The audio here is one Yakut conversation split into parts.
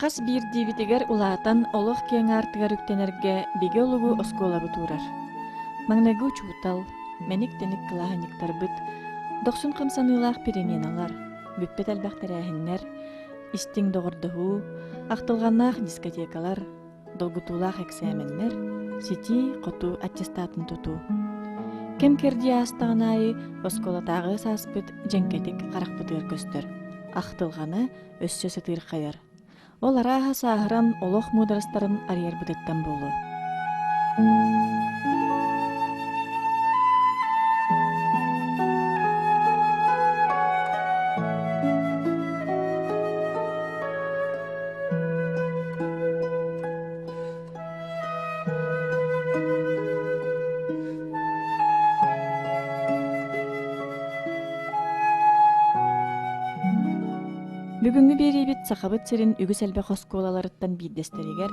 Хас биирдиибитигэр улаатан олох киэҥ аартыгар үктэнэргэ бигэ олугу оскуолабыт уурар. Маҥнайгы учуутал, мэник-тэник кылааһынньыктарбыт, дохсун хамсаныылаах переменалар, бүппэт элбэх тэрээһиннэр, истиҥ доҕордоһуу, ахтылҕаннаах дискотекалар, долгутуулаах эксээмэннэр, ситии-хотуу аттестатын тутуу. Кэм-кэрдии аастаҕын аайы оскуолатааҕы сааспыт дьэҥкэтик харахпытыгар көстөр, ахтылҕана өссө сытыырхайар. Ол арааһа сааһыран олох муударастарын арыйарбытыттан буолуо. Бүгүҥҥү биэриибит Сахабыт сирин үгүс элбэх оскуолаларыттан биирдэстэригэр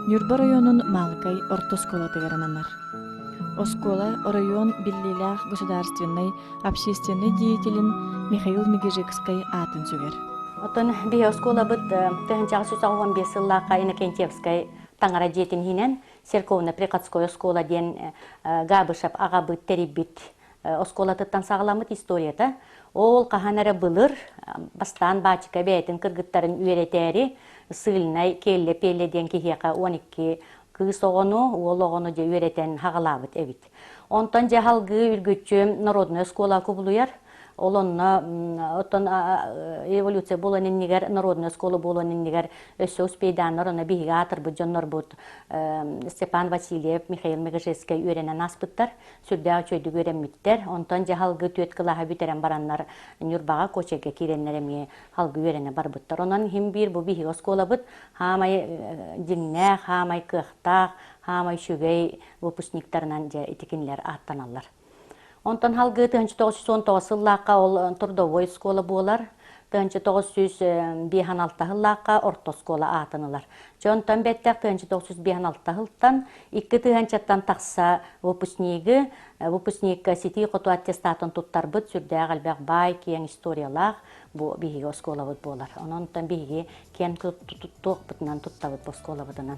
Ньурба оройуонун Маалыкай орто оскуолатыгар ананар. Оскуола оройуон биллиилээх государственнай общественнай деятелин Михаил Мегежекскай аатын сүгэр. Оттон биһи оскуолабыт 1915 сыллаахха Иннокентьевскай таҥара дьиэтин иһинэн церковно-приходской оскуола диэн Габышев аҕабыт тэрийбит оскуолатыттан саҕаламмыт историята. Ол хаһан эрэ былыр бастаан баачыка бэйэтин кыргыттарын үөрэтээри сыльнай Келле-Пелле диэн киһиэхэ 12 кыыс оҕону, уол оҕону дьэ үөрэтэн хаҕалаабыт эбит. Онтон дьэ салгыы үргүччү народная оскуола кубулуйар. Ол онно оттон революция буолан иннигэр, народная оскуола буолан иннигэр өссө успейдааннар онно биһиги аатырбыт дьоннорбут Степан Васильев, Михаил Мегежецкэй үөрэнэн ааспыттар. Сүрдээх үчүгэйдик үөрэммиттэр. Онтон дьэ салгыы түөрт кылааһы бүтэрэн бараннар Ньурбаҕа Кочайга киирэннэр эмиэ салгыы үөрэнэ барбыттар. Онон иһин биир бу биһиги оскуолабыт хаамай дьиҥнээх, хаамай кыахтаах, хаамай үчүгэй выпускниктарынан дьэ ити кинилэр ааттаналлар. Онтон халгыы 1919 сыллаахха ол трудовой оскуола буолар. 1956 сыллаахха орто оскуола аатын ылар. Дьэ онтон бэттэх 1956 сылтан икки тыһыынчаттан тахса выпускнигы, выпускникка ситии-хоту аттестатын туттарбыт сүрдээх элбэх баай киэҥ историялаах бу биһиги оскуолабыт буолар. Онон биһиги киэн туохпутунан туттабыт бу оскуолабытынан.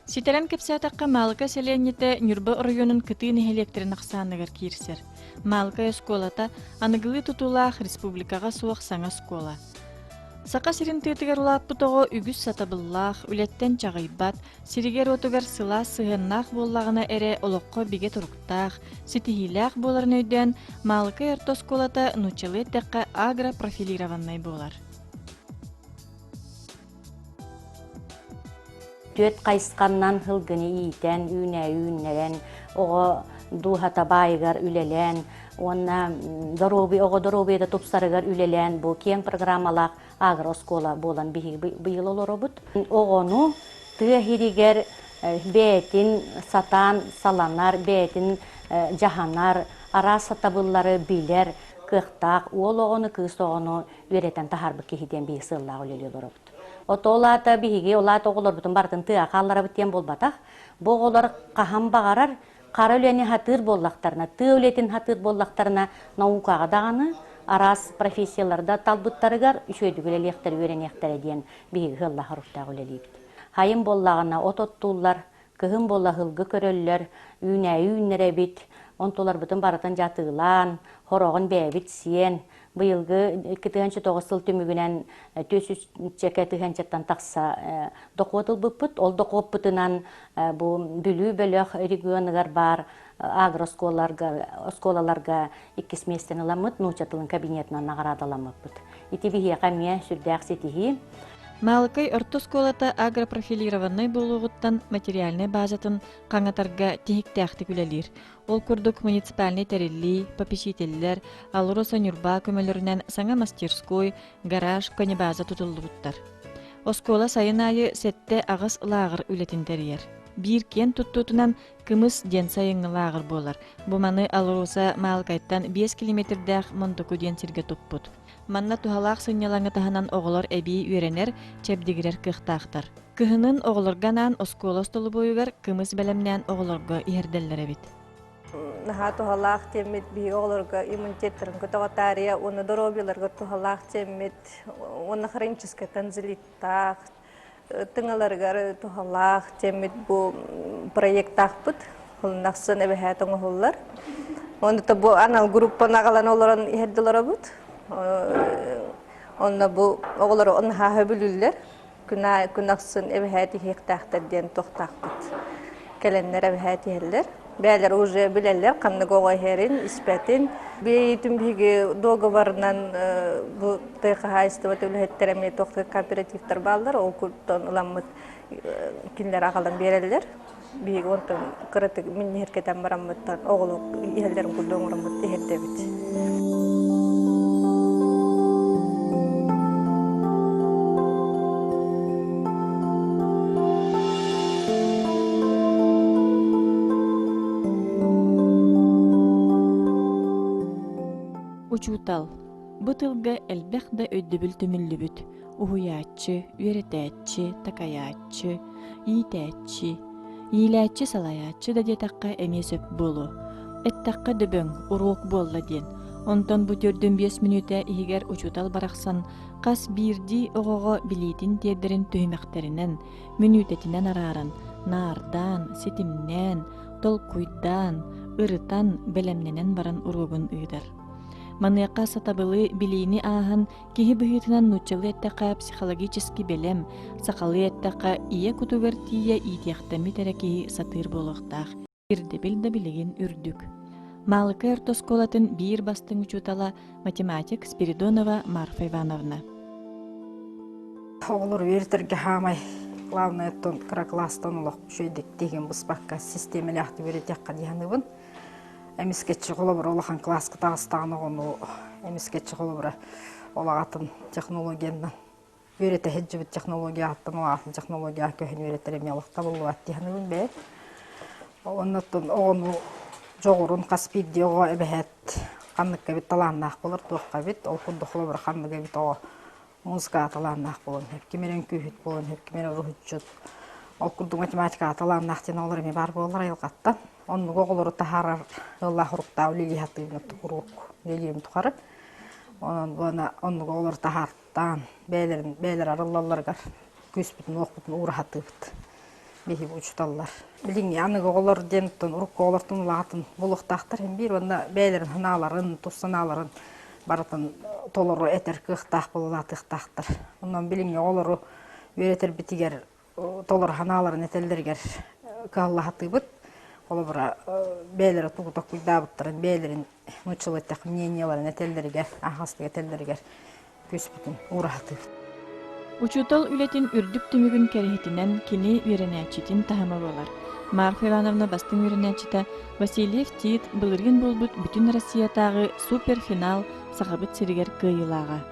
Ситэрэн кэпсээтэххэ, Маалыкай сэлиэнньэтэ Ньурба оройуонун кытыы нэһилиэктэрин ахсааныгар киирсэр. Маалыкай оскуолата аныгылыы тутуулаах республикаҕа суох саҥа оскуола. Саха сирин тыатыгар улааппыт оҕо үгүс сатабыллаах, үлэттэн чаҕыйбат, сиригэр-уотугар сылаас сыһыаннаах буоллаҕына эрэ олоххо бигэ туруктаах, ситиһиилээх буоларын өйдөөн, Маалыкай орто оскуолата нууччалыы эттэххэ агропрофилированнай буолар. Түөрт хайысханнан сылгыны иитэн, үүнээйи үүннэрэн, оҕо дууһата баайыгар үлэлээн уонна доруобуй оҕо доруобуйата тупсарыгар үлэлээн бу киэҥ программалаах агрооскуола буолан биһиги быйыл олоробут. Оҕону тыа иһигэр бэйэтин сатаан саланар, бэйэтин дьаһанар, араас сатабыллары билэр кыахтаах уол оҕону, кыыс оҕону үөрэтэн таһаарбыт киһи диэн биһиги сыаллаах үлэлии олоробут. Ото ол аата биһиги ол аата оҕолорбутун барытын тыаҕа хаалларабыт диэн буолбатах. Бу оҕолор хаһан баҕарар хара үлэни сатыыр буоллахтарына, тыа үлэтин сатыыр буоллахтарына наукаҕа даҕаны араас профессияларда талбыттарыгар үчүгэйдик үлэлиэхтэрэ, үөрэниэхтэрэ диэн биһиги сыаллаах соруктаах үлэлиибит. Хайын буоллаҕына от оттууллар, кыһын буолла сылгы көрөллөр, үүнээйи үүннэрэбит, онтуларбытын барытын дьатыылаан, хороҕун бэйэбит сиэн, Быйылгы 2009 сыл түмүгүнэн 400 тыһыынчаттан тахса дохуот ылбыппыт. Ол дохуоппутунан бу Бүлүү бөлөх регионугар баар агрооскуолаларга оскуолаларга иккис миэстэни ыламмыт, нуучча тылын кабинетынан наҕараадаламмыппыт. Ити биһиэхэ эмиэ сүрдээх ситиһии. Маалыкай орто оскуолата агропрофилированнай буолуоҕуттан материальнай базатын хаҥатарга тиһиктээхтик үлэлиир. Ол курдук муниципальнай тэриллии, попечителлэр, АЛРОСА Ньурба көмөлөрүнэн саҥа мастерской, гараж, конебаза тутуллубуттар. Оскуола сайын аайы сэттэ-аҕыс лааҕыр үлэтин тэрийэр. Биир киэн туттуутунан Кымыс диэн сайыҥҥы лааҕыр буолар. Бу маны АЛРОСА Маалыкайтан 5 километрдээх Мундуку диэн сиргэ туппут. Манна туһалаах сынньалаҥы таһынан оҕолор эбии үөрэнэр, чэбдигирэр кыахтаахтар. Кыһынын оҕолорго анаан оскуола остолобуойугар кымыс бэлэмнээн оҕолорго иһэрдэллэр эбит. Наһаа туһалаах диэммит биһиги оҕолорго иммунитеттарын көтөҕө таарыйа уонна доруобуйаларыгар туһалаах диэммит уонна хроническай тонзиллиттаах. Тыҥаларыгар туһалаах диэммит бу проектаахпыт. Хылынахсын эбэһээт оҥоһуллар. Онно бу анал группаны аҕалан олорон иһэрдэ олоробут. Онно бу оҕолору наһаа сөбүлүүллэр. Күн күн ахсын эбэһээт иһиэхтээхтэр диэн туохтаахпыт. Кэлэннэр эбэһээт иһэллэр. Бээлэр уже билэллэр ханнык оҕо иһэрин, испэтин. Бэйэтин биһиги договорынан бу тыа хаһаайыстыбата үлэһиттэр эмиэ туох кооперативтар бааллар, ол куртан ыламмыт кинилэр аҕалан биэрэллэр. Биһиги онтон кыратык минньиһиргэтэн бараммыттан оҕолор иһэллэрин курдук оҥороммут иһэрдэбит. Учуутал. Бу тылга элбэх да өйдөбүл түмүллүбүт. Уһуйааччы, үөрэтээччи, такайааччы, иитээччи, иилээччи, салайааччы да диэтэххэ эмиэ сөп буолуо. Эттэххэ дөбөҥ, уруок буолла диэн. Онтон бу төрдүн биэс мүнүүтэ иһигэр учуутал барахсан хас биирдии оҕоҕо билиитин тиэрдэрин түһүмэхтэринэн, мүнүүтэтинэн арааран, наардаан, ситимнээн, толкуйдаан, ырытан, бэлэмнэнэн баран уруогун ыытар. Маныаха сатабылы, билиини ааһан киһи быһыытынан нууччалыы эттэххэ психологически бэлэм, сахалыы эттэххэ ийэ кутугар тиийэ иитиэхтэммит эрэ киһи сатыыр буолуохтаах. Ирдэбил да билигин үрдүк. Маалыкай орто оскуолатын биир бастыҥ учуутала математик Спиридонова Марфа Ивановна. Оҕолор үөрэтэргэ хаамай главное оттон кыра класстан олох үчүгэйдик тиһигин быспакка систиэмэлээхтик үөрэтиэххэ дии саныыбын. Эмискэччи холобура улахан класска таҕыстаҕын оҕону эмискэччи холобура ол аҕатын технологиянан үөрэтэ сылдьыбыт технологияттан улахан технологияҕа көһөн үөрэтэр эмиэ олох табыллыбат дии саныыбын бэйэм. Оннуттан оҕону дьоҕурун хас биирдии оҕо эбэһээт ханныкка эбит талааннаах буолар, туохха эбит, ол курдук холобура ханнык эбит оҕо музыкаҕа талааннаах буолуон сөп, ким эрэ үҥкүүһүт буолуон сөп, ким эрэ уруһуйдьут. Ол курдук математикаҕа талааннаах диэн оҕолор эмиэ баар буолаллар айылҕаттан. Оннугу оҕолору таһаарар ыаллаах уруктаах үлэлии сатыыбын куруук үлэлиирим тухары. Онон уонна оннугу оҕолору таһаартаан бэйэлэрин бэйэлэр арыллалларыгар күүспүтүн-уохпутун уура сатыыбыт биһиги учууталлар. Билиҥҥи аныгы оҕолор диэн оттон урукку оҕолортон улаатын буолуохтаахтар иһин биир уонна бэйэлэрин санааларын, тус санааларын барытын толору этэр кыахтаах буолаатыахтаахтар. Онон билиҥҥи оҕолору үөрэтэрбитигэр толору санааларын этэллэригэр кыһаллаһатыыбыт. Холобура, бэйэлэрэ тугу толкуйдаабыттарын, бэйэлэрин нууччалыы эттэххэ мнениеларын этэллэригэр, аһаҕастык этэллэригэр күүспүтүн уураһатыыбыт. Учуутал үлэтин үрдүк түмүгүн кэрэһитинэн кини үөрэнээччитин таһыма буолар. Марфа Ивановна бастыҥ үөрэнээччитэ Васильев Тит былырыын буолбут Бүтүн Россиятааҕы суперфинал Сахабыт сиригэр кыайыылааҕа.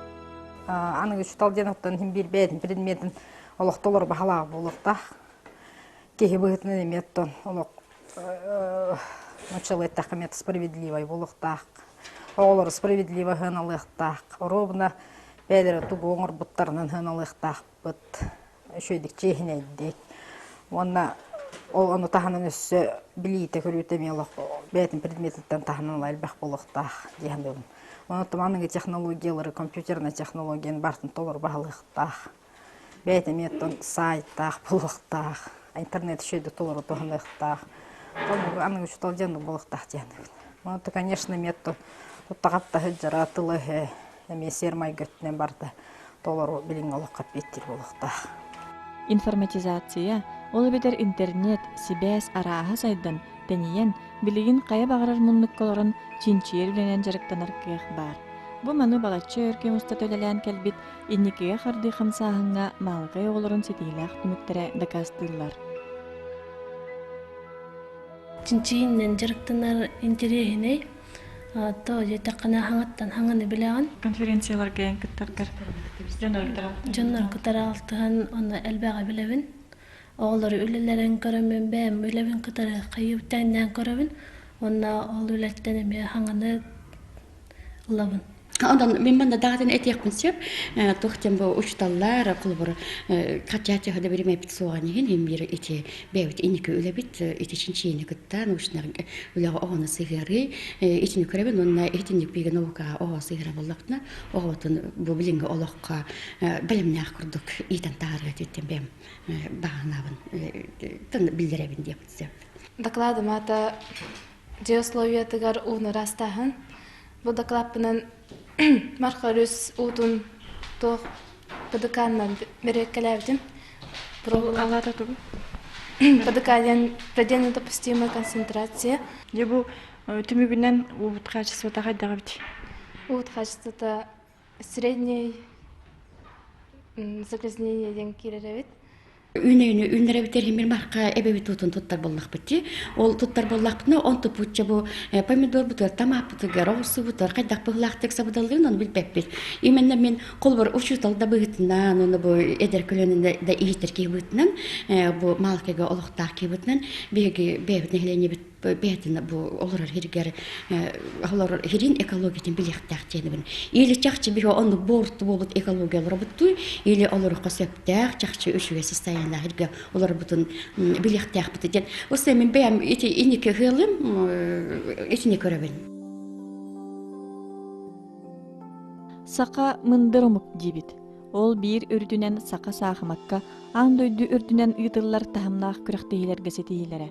Аныгы учуутал диэн оттон иһин биир бэйэтин предметин олохтолор баһалаах буолуохтаах. Киһи быһыытынан эмиэ оттон олох нууччалыы эттэххэ эмиэ справедливай буолуохтаах. Оҕолору справедливо сыаналыахтаах. Оруобуна бэйэлэрэ тугу оҥорбуттарынан сыаналыахтаахпыт. Үчүгэйдик чиэһинэйдик. Уонна ол ону таһынан өссө билиитэ-көрүүтэ эмиэ олох бэйэтин предметиттэн таһынан элбэх буолуохтаах дии саныыбын. Онон аныгы технологиялары, компьютернай технологияны барытын толору баһылыахтаах. Бэйэтэ эмиэ оттон саайтаах буолуохтаах, интернет үчүгэйдик толору туһаныахтаах. Аныгы учуутал диэн буолуохтаах диэн. Онто, конечно, эмиэ оттон туттаҕапта сылдьара тыл-өһө эмиэ сиэр-майгы өттүнэн барыта толору билиҥҥи олоххо эппиэттиир буолуохтаах. Информатизация, ол эбэтэр интернет, сибээс арааһа сайдан, тэнийэн, билигин хайа баҕарар муннукка олорон чинчийэр үлэнэн дьарыктанар кыах баар. Бу маны балачча өр кэм устата үлэлээн кэлбит Инникигэ хардыы хамсааһыҥҥа Маалыкай оҕолорун ситиһиилээх түмүктэрэ дакаастыыллар. Чинчийинэн дьарыктанар интэриэһинэй. То диэтэххинэ хаҥаттан хаҥаны билэҕин. Конференцияларга эн кыттаргар дьоннор кытары алтыһан онно элбэҕи билэбин. Оҕолору үлэлэрин көрөммүн бэйэм үлэбин кытары хайыы тэҥнээн көрөбүн. Уонна ол үлэттэн эмиэ хаҥаны ылабын. Онон мин манна даҕатан этиэхпин сөп, туох диэн бу учууталлар холобур хаччааччы да биримэппит суоҕан иһин иһин биир ити бэйэбит инники үлэбит ити чинчийиини кытта научнай үлэҕэ оҕону сыһыарыы итини көрөбүн уонна итинник бигэ наукаҕа оҕо сыһыара буоллахпына оҕотун бу билиҥҥи олоххо бэлэмнээх курдук иитэн таһаарыа диэттэн бэйэм баҕанаабын биллэрэбин диэхпин сөп. Докладым аата дьиэ условиятыгар ууну ыраастааһын. Бу дакылааппынан Марха өрүс уутун туох ПДК-нан бэрэбиэркэлээбитим. Алаата тугу? ПДК диэн предельно допустимая концентрация. Дьэ бу түмүгүнэн уубут хаачыстыбата хайдах эбит? Уут хаачыстыбата средний загрязнение диэн киирэр эбит. Үүнэйини үүннэрэбитэр химир марха эбэбит уутун туттар буоллахпыт дии. Ол туттар буоллахпытына, онту путча бу помидорбутугар, томаппытыгар, оҕурсубутугар хайдах быһыылаахтык сабыдаллыын ону билбэппит. Именно мин холобур учуутал да быһыытынан, уонна бу эдэр көлүөнэ да иитэр киһи быһыытынан, бу Маалыкайга олохтоох киһи быһыытынан биһиги бэйэбит нэһилиэнньэбит бэйэтин бу олорор сиригэр олорор сирин экологиятын билиэхтээх диэнибин. Или чахчы биһи оннук буорту буолбут экология олоробуттуй, или олороххо сөптөөх чахчы үчүгэй состояниелаах сиргэ олорбутун билиэхтээхпит диэн. Осы мин бэйэм ити инники ыалым итини көрөбүн. Саха мындыр омук диибит. Ол биир үрдүнэн саха саахымакка аан дойду үрдүнэн ыытыллар таһымнаах күрэхтэһиилэргэ ситиһиилэрэ.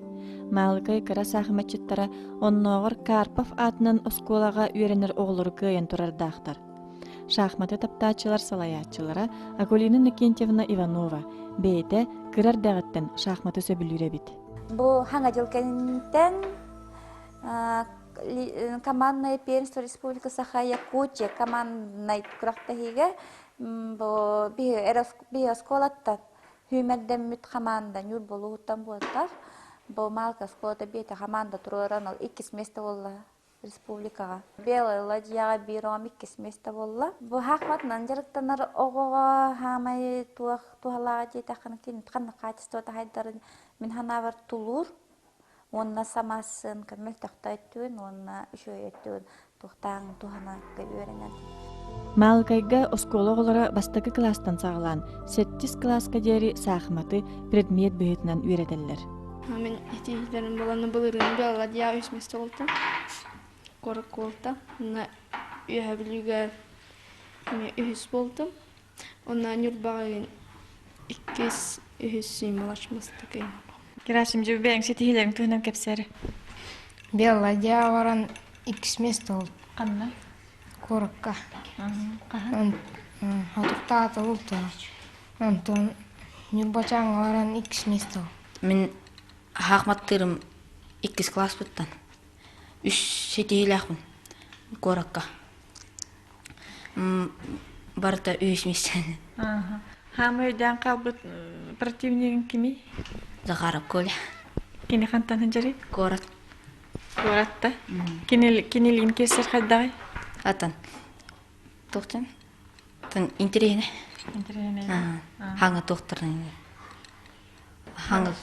Маалыкай кыра саахыматчыттара оннооҕор Карпов аатынан оскуолаҕа үөрэнэр оҕолору кыайан турардаахтар. Шахматы таптааччылар салайааччылара Акулина Иннокентьевна Иванова бэйэтэ кыра эрдэҕиттэн шахматы сөбүлүүр эбит. Бу хаҥа дьыл кэнниттэн командное первенство Республика Саха Якутия команднай күрэхтэһиигэ бу биһи оскуолаттан сүүмэрдэммит хамаанда Ньурба улууһуттан буолтар. Бу Малка оскуолата биэтэ хамаанда туруоран ол иккис место буолла республикаҕа. Белая ладьяҕа биир оҕом иккис место буолла. Бу хахматынан дьарыктанар оҕоҕо хаамай туох туһалааҕа диэтэххинэ ханнык качествота хайдарын мин санаабар тулуур уонна самаассыанка мөлтөхтөөттүүн уонна үчүгэй өттүн туохтааҥ туһанарга үөрэнэн. Маалыкайга оскуола оҕолоро бастакы кылаастан саҕалаан сэттис кылааска диэри саахыматы предмет быһыытынан үөрэтэллэр. Мин итиилэрин буланы былырыын Белладья үс место болтум. Куоракка болта. Онно Үөһэ Бүлүүгэ эмиэ үһүс болтум. Онно Ньурбаҕа иккис, үһүс сүүмэлач мастакый. Герасим, дьэ бэйэҥ ситиһиилэриҥ туһунан кэпсээр. Белладья баран иккис место болт. Ханна? Куоракка. Хаһан? Хотуктаата болту. Онтон Ньурбачааҥҥа баран иккис место. Мин хаахматтыырым иккис класспыттан. Үс ситиһиилээхпин куоракка. Барыта үһүс миэстэни. Хаамай өйдөөн хаалбыт противнигыҥ кимий? Захаров Коля. Кини хантан сылдьарый? Куорат. Куоратта. Кини кинилиин киирсэр хайдаҕый? Атын. Туохтан? Атын интэриэһинэй. Интэриэһинэй. Хаҥа туохтарын хаҥа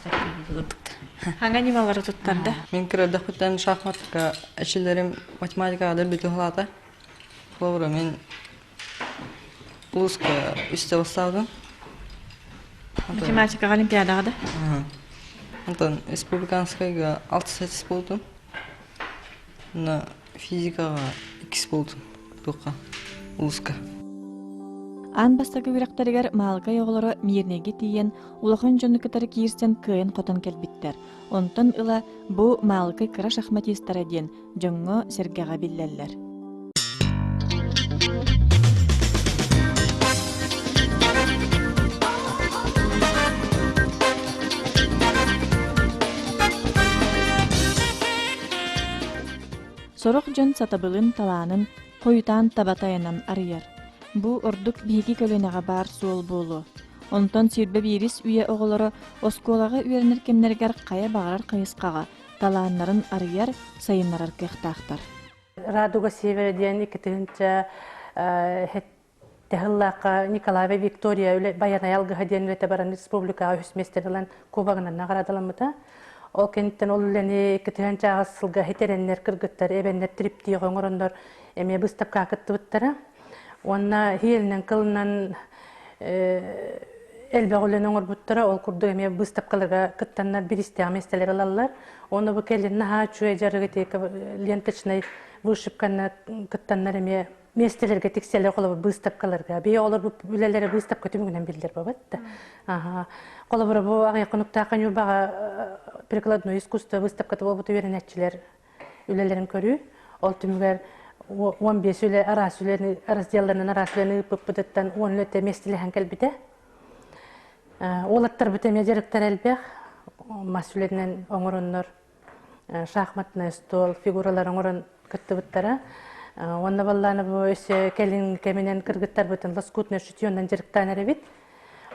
Хаҥа ньымалары туттарда. Мин кыра эрдэхпиттэн шахматка эчилэрим математикаҕа дэлби туһалаата. Холобура, мин улууска үстэ бастаабытым. Математикаҕа олимпиадаҕа да? Онтон республиканскайга алты сэтис буолтум. Онно физикаҕа иккис буолтум туохха улууска. Аан бастакы үрэхтэригэр Маалыкай оҕолоро Мирнэйгэ тиийэн улахан дьону кытары киирсэн кыайан-хотон кэлбиттэр. Онтон ыла бу Маалыкай кыра шахматистара диэн дьоҥҥо-сэргэҕэ биллэллэр. Сорох дьон сатабылын, талаанын хойутаан таба тайанан арыйар. Бу ордук биһиги көлүөнэҕэ баар суол буолуо. Онтон 21 үйэ оҕолоро оскуолаҕа үөрэнэр кэмнэригэр хайа баҕарар хайысхаҕа талааннарын арыйар, сайыннарар кыахтаахтар. Радуга Севера диэн 2000 Тэһыллаахха Николаева Виктория үлэ Байанай алгыһа диэн үлэтэ баран республикаҕа үһүс миэстэни ылан кубогынан наҕараадаламмыта. Ол кэнниттэн ол үлэни 2000 сылга хитэрэннэр кыргыттар эбэннэр триптиэх оҥороннор эмиэ быыстапкаҕа кыттыбыттара. Уонна иһиэлинэн кылынан элбэх үлэни оҥорбуттара. Ол курдук эмиэ быыстапкаларга кыттаннар бириистээх миэстэлэр ылаллар. Уонна бу кэлин наһаа үчүгэй дьарыгы ленточнай вышивканы кыттаннар эмиэ миэстэлэргэ тиксэлэр холобур быыстапкаларга бии олор бу үлэлэрэ быыстапка түмүгүнэн биллэр бабат да холобура бу аҕыйах хонуктаах Ньурбаҕа прикладной искусство быыстапката буолбут үөрэнээччилэр үлэлэрин көрүү ол түмүгэр 15 үлэ араас үлэни разделларынан араас үлэни ыыппыппытыттан 10 үлэтэ миэстэлэһэн кэлбитэ уолаттарбыт эмиэ дьарыктар элбэх мас үлэтинэн оҥороннор шахматный стол фигуралар оҥорон кыттыбыттара. Уонна баллааны бу өссө кэлин кэминэн кыргыттарбытын лоскутный шитьёнан дьарыктаан эрэбит.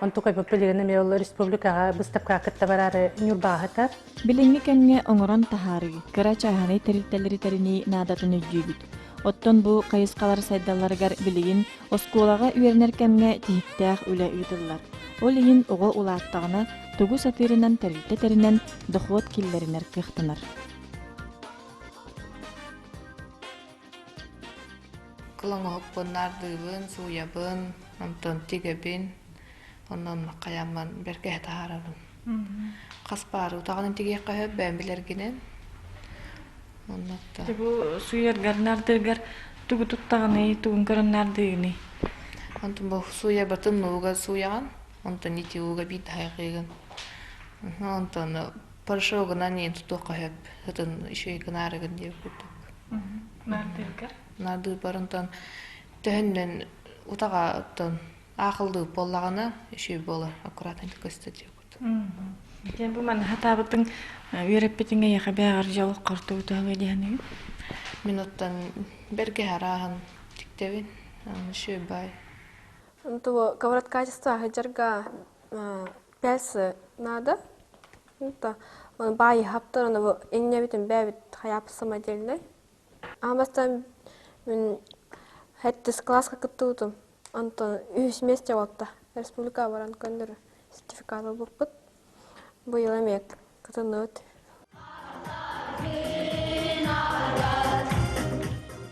Онтукай бу билигин эмиэ ол республикаҕа быыстапкаҕа кытта бараары Ньурбаҕа Билиҥҥи кэмҥэ оҥорон таһаарыы, кыра чааһынай тэрилтэлэри тэринии наадатын өйдүүбүт. Оттон бу хайысхалар сайдалларыгар билигин оскуолаҕа үөрэнэр кэмҥэ тиһиктээх үлэ ыытыллар. Ол иһин оҕо улааттаҕына тугу сатыырынан тэрилтэ тэринэн дохуот киллэринэр кыахтанар. Кылоҥоһукпун наардыыбын, сууйабын, онтон тигэбин, онон хайааммын бэркэһэ таһаарабын. Хас баары утаҕынан тигиэххэ сөп бэйэм билэргинэн. Оннук Бу сууйаргар, наардыыргар тугу туттаҕыный, тугун көрөн наардыыгыный? Онтон бу сууйабытын ууга сууйаҕын, онтон ити ууга биир хайҕыыгын. Онтон порошогунан иин тутуохха сөп, сытын үчүгэй гынаарыгын диэбит курдук. Наардыыргар? Наардыырбар онтон төһөннөн утаҕа оттон аахыллыы буоллаҕына үчүгэй буолар, аккуратнайдык көстө диэбит курдук. Дьэ бу манна хатаабытыҥ үөрэппитиҥ эйиэхэ бээҕэр дьэ олоххор тугу туһалыа диэхиний? Мин оттон бэргэһэ арааһын тиктэбин, үчүгэй баай. Того говорят, качество сылдьарга пяльцы надо. Баайы хаптар, оны иннебитин бэбит хайап самодельный. Аан бастаан мин хэттис класска кыттыбытым. Онтон үһүс миэстэ буолта. Республика баран көннөрү сертификат ылбыппыт. Быйыл эмиэ кытынныбыт.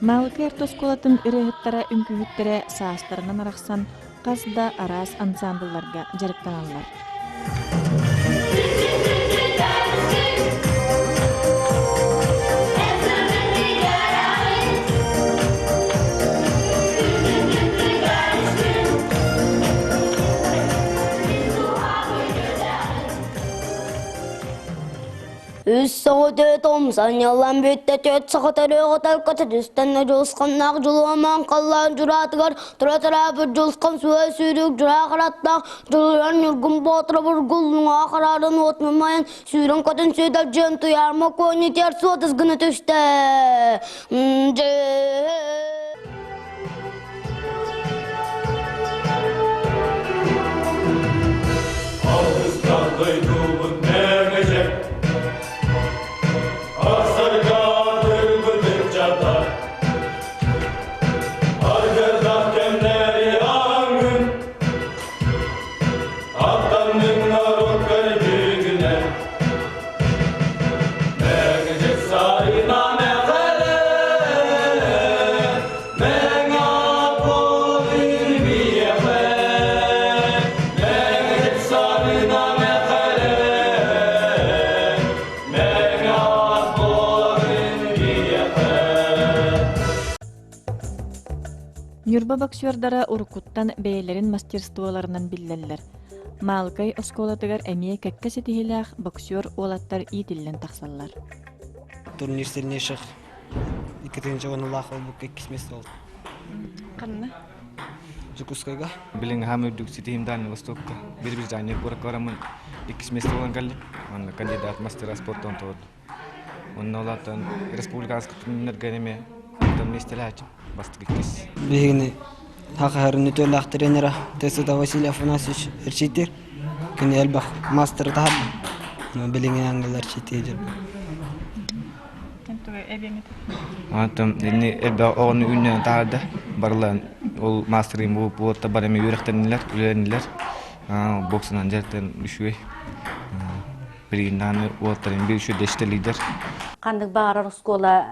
Маалыкай орто оскуолатын ырыаһыттара, үҥкүүһүттэрэ саастарынан арахсан хас да араас ансаамбылларга дьарыктаналлар. Үс соҕу томсанньаллан бүттэ түөрт саха төрүөҕү талката түстэннэ дьулусханнаах дьулуомаан халлаан дьураатыгар тура-тураабыт дьулусхан суо сүүрүк дьураа хараттаах дьулуйан ньургун боотура бургул луҥаа хараарын уотунумайан сүүрэн көтөн сүйдалдьыан туйаарма куонньутуйар суотус гына түстэ Алгыстан дойдубут мэҥэжек, Арсарга ырбытын чата, Аргырдах кэмнэри аңын, Аттанның народ көрдүгүнэ, Мэҥэжек сайына мэхэлэ, Ньурба боксердара уруккуттан бэйэлэрин мастерстволарынан биллэллэр. Маалыкай оскуолатыгар эмиэ кэккэ ситиһиилээх боксер уолаттар иитиллэн тахсаллар. Турнир сильнейших Иккитинчи онулаах олбукка иккис место болду. Ханна? Дьокуускайга. Билин хаам үрдүк ситиһим Дальний Востокка. Бир Британия куоракка бараммын иккис место болан кэллим. Онно кандидат мастера спорта онтоҕордум. Онно олааттан республиканскай турнирга эме онтон миэстэлээччим. Бастакы иккис. Биһигини Хахаһарын үтүөлээх тренера Тесуда Василий Афанасьевич эрчийтир. Кини элбэх мастера таһарда. Билиҥҥи ангеллар эрчийтиэ дьэр. Онтон ини элбэх оҕону үүннэрэн таһаарда. Барыларын ол маастарым буолта бар эми үөрэхтэннилэр, үлэлэннилэр. Боксанан дьарыктан үчүгэй. Билигин даҕаны уолаттарым биир үчүгэй лидер. Ханнык баҕарар оскуола.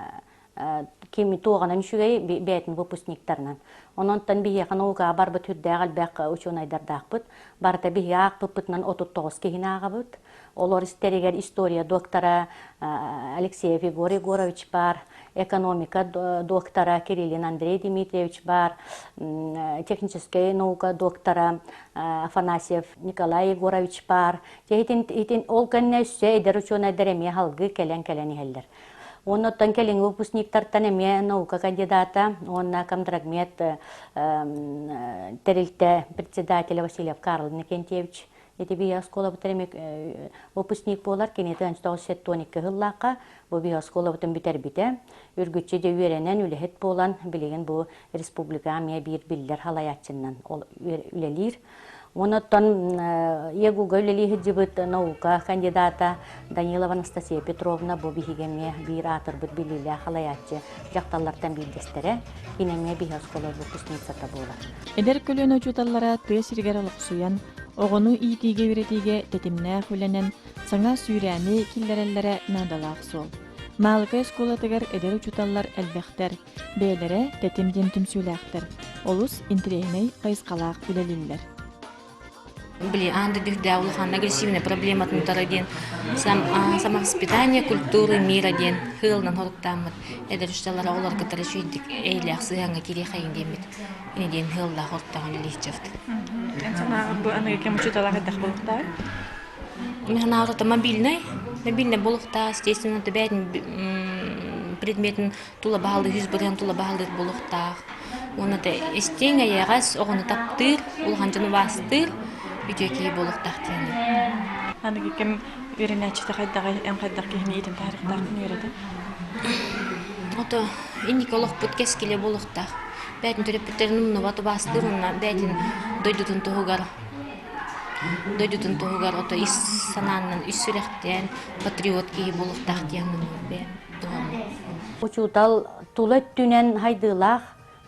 Ким туоҕанан үчүгэй бэйэтин выпускниктарынан. Ононтон биһиэхэ наукаҕа барбыт үрдээх элбэх учуонайдардаахпыт. Барыта биһиги аахпыппытынан 39 киһини ааҕабыт. Олор истэригэр история доктора Алексеев Егор Егорович баар, экономика доктора Кириллин Андрей Дмитриевич баар, техническэй наука доктора Афанасьев Николай Егорович баар. Итин ол кэннэ өссө эдэр учуонайдар эмиэ халгыы кэлэн-кэлэн иһэллэр. Оннуттан кэлиҥҥи выпускниктартан эмиэ наука кандидата уонна комдрагмет тэрилтэ председателя Васильев Карл Иннокентьевич ити биһи оскуолабытын эмиэ выпускник буолар. Кини 1972 сыллаахха бу биһи оскуолабытын бүтэрбитэ. Үргүччү дьэ үөрэнэн үлэһит буолан билигин бу республикаҕа эмиэ биир биллэр халайааччынан үлэлиир. Онон ЕГУга үлэлии сылдьыбыт наука кандидата Данилова Анастасия Петровна бу биһиги эмиэ биир аатырбыт биллиилээх халайааччы дьахталлартан биирдэстэрэ. Кини эмиэ биһи оскуола выпускницата буолар. Эдэр көлүөнэ учууталлара тыа сиригэр олохсуйан, оҕону иитиигэ-үөрэтиигэ тэтимнээх үлэнэн саҥа сүүрээни киллэрэллэрэ наадалаах суол. Маалыкай оскуолатыгар эдэр учууталлар элбэхтэр. Бэйэлэрэ тэтим диэн түмсүүлээхтэр, олус интэриэһинэй хайысхалаах үлэлииллэр. Били аан дойду үрдээх улахан агрессивная проблематын утары диэн сам, самовоспитание культуры мира диэн сыалынан соруктааммыт эдэр учууталлар оҕолор кытары үчүгэйдик эйэлээх сыһыаҥҥа киириэхэйин диэммит ини диэн сыаллаах ортоҕун илииччэбит. Эн санааҕар бу аныгы кэм учуутала хайдах буолуохтааҕый? Мин санааҕар это мобильный, мобильный буолуохтаах, естественно, бэйэтин предметин тула баһылыыр үс бырыһыан тула баһылыыр буолуохтаах. Уонна да истиҥ, эйэҕэс, оҕону таптыыр, улахан дьону убаастыыр үтүө киһи буолуохтаах диэн. Аныгы кэм үөрэнээччитэ хайдаҕый, эн хайдах киһини иитэн таһаарыахтааххын үөрэтэн? Ото инники олохпут кэскилэ буолуохтаах. Бэйэтин төрөппүттэрин умнубат убаастыыр уонна бэйэтин дойдутун туһугар дойдутун туһугар ото ис санааннан үс сүрэхтээн патриот киһи буолуохтаах диэн бэйэм Учуутал тула өттүнэн хайдыылаах,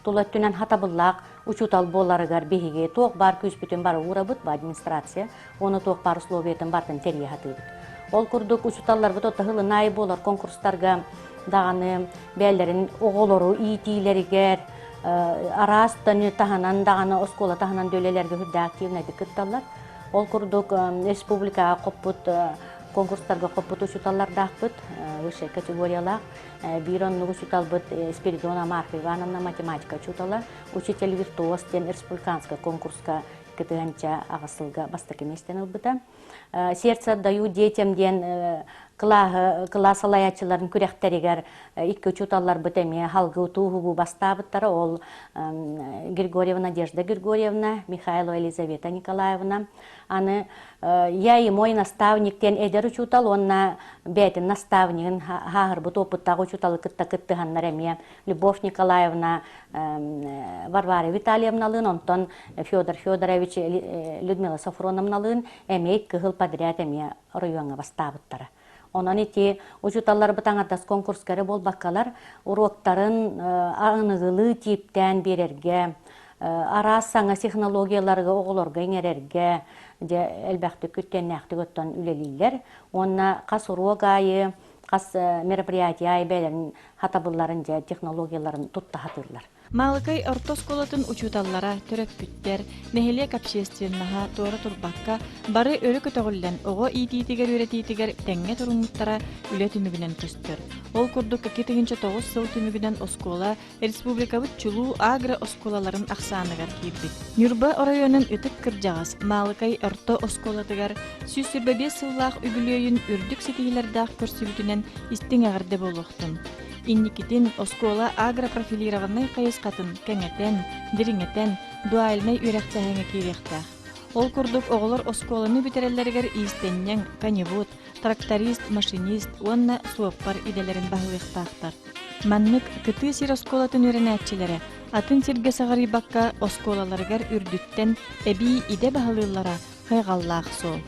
тула өттүнэн хатабыллаах учуутал буоларыгар биһиги туох баар күүспүтүн бары уурабыт, бу администрация, уонна туох баар условиятын барытын тэрийэ сатыыбыт. Ол курдук учууталларбыт отто аайы буолар конкурстарга даҕаны бэйэлэрин оҕолору иитиилэригэр араас таһынан даҕаны оскуола таһынан да үлэлэргэ үрдээх активнайдык кытталлар. Ол курдук республикаҕа хоппут конкурстарга хоппут учууталлардаахпыт, высшай категориялаах. Биир оннук учууталбыт Спиридона Марфа Ивановна математика учуутала, учитель виртуоз диэн республиканскай конкурска кытыанча аҕыс сылга бастакы миэстэни ылбыта. Сердце отдаю детям диэн кылаас салайааччыларын күрэхтэригэр икки учууталларбыт эмиэ халгы утуу бастаабыттара. Ол Григорьева Надежда Григорьевна, Михайлова Елизавета Николаевна. Аны Я и мой наставник диэн эдэр учуутал уонна бэйэтин наставнигын хааһырбыт опыттаах учууталы кытта кыттыһаннар эмиэ Любовь Николаевна Варвара Витальевналыын, онтон Федор Федорович Людмила Софроновналыын эмиэ кыһыл подряд эмиэ оройуоҥҥа бастаабыттара. Онон ити учууталларбыт аҥардас конкурска эрэ буолбаккалар, уруоктарын аныгылыы тииптээн биэрэргэ, араас саҥа технологияларга оҕолорго иҥэрэргэ дьэ элбэхтик күттүөннээхтик оттон үлэлииллэр. Уонна хас уруок аайы, хас мероприятие аайы бэйэлэрин хатабылларын дьэ технологияларын тутта сатыыллар. Маалыкай орто оскуолатын учууталлара, төрөппүттэр, нэһилиэк общественноһа туора турбакка, бары өрө көтөҕүллэн оҕо иитиитигэр-үөрэтиитигэр тэҥҥэ туруммуттара үлэ түмүгүнэн көстөр. Ол курдук 2009 сыл түмүгүнэн оскуола республикабыт чулуу агро-оскуолаларын ахсааныгар киирбит. Ньурба оройуонун ытык кырдьаҕас Маалыкай орто оскуолатыгар 125 сыллаах үбүлүөйүн үрдүк ситиһиилэрдээх көрсүбүтүнэн истиҥ эҕэрдэ буолуохтун. Инникитин оскуола агропрофилированнай хайысхатын кэҥэтэн, дириҥэтэн, дуальнай үөрэхтээһиҥҥэ киириэхтээх. Ол курдук оҕолор оскуоланы бүтэрэллэригэр иистэнньэҥ, коневод, тракторист, машинист уонна суоппар идэлэрин баһылыахтаахтар. Маннык кытыы сир оскуолатын үөрэнээччилэрэ атын сиргэ саҕарыйбакка оскуолаларыгар үрдүттэн эбии идэ баһылыыллара хайҕаллаах суол.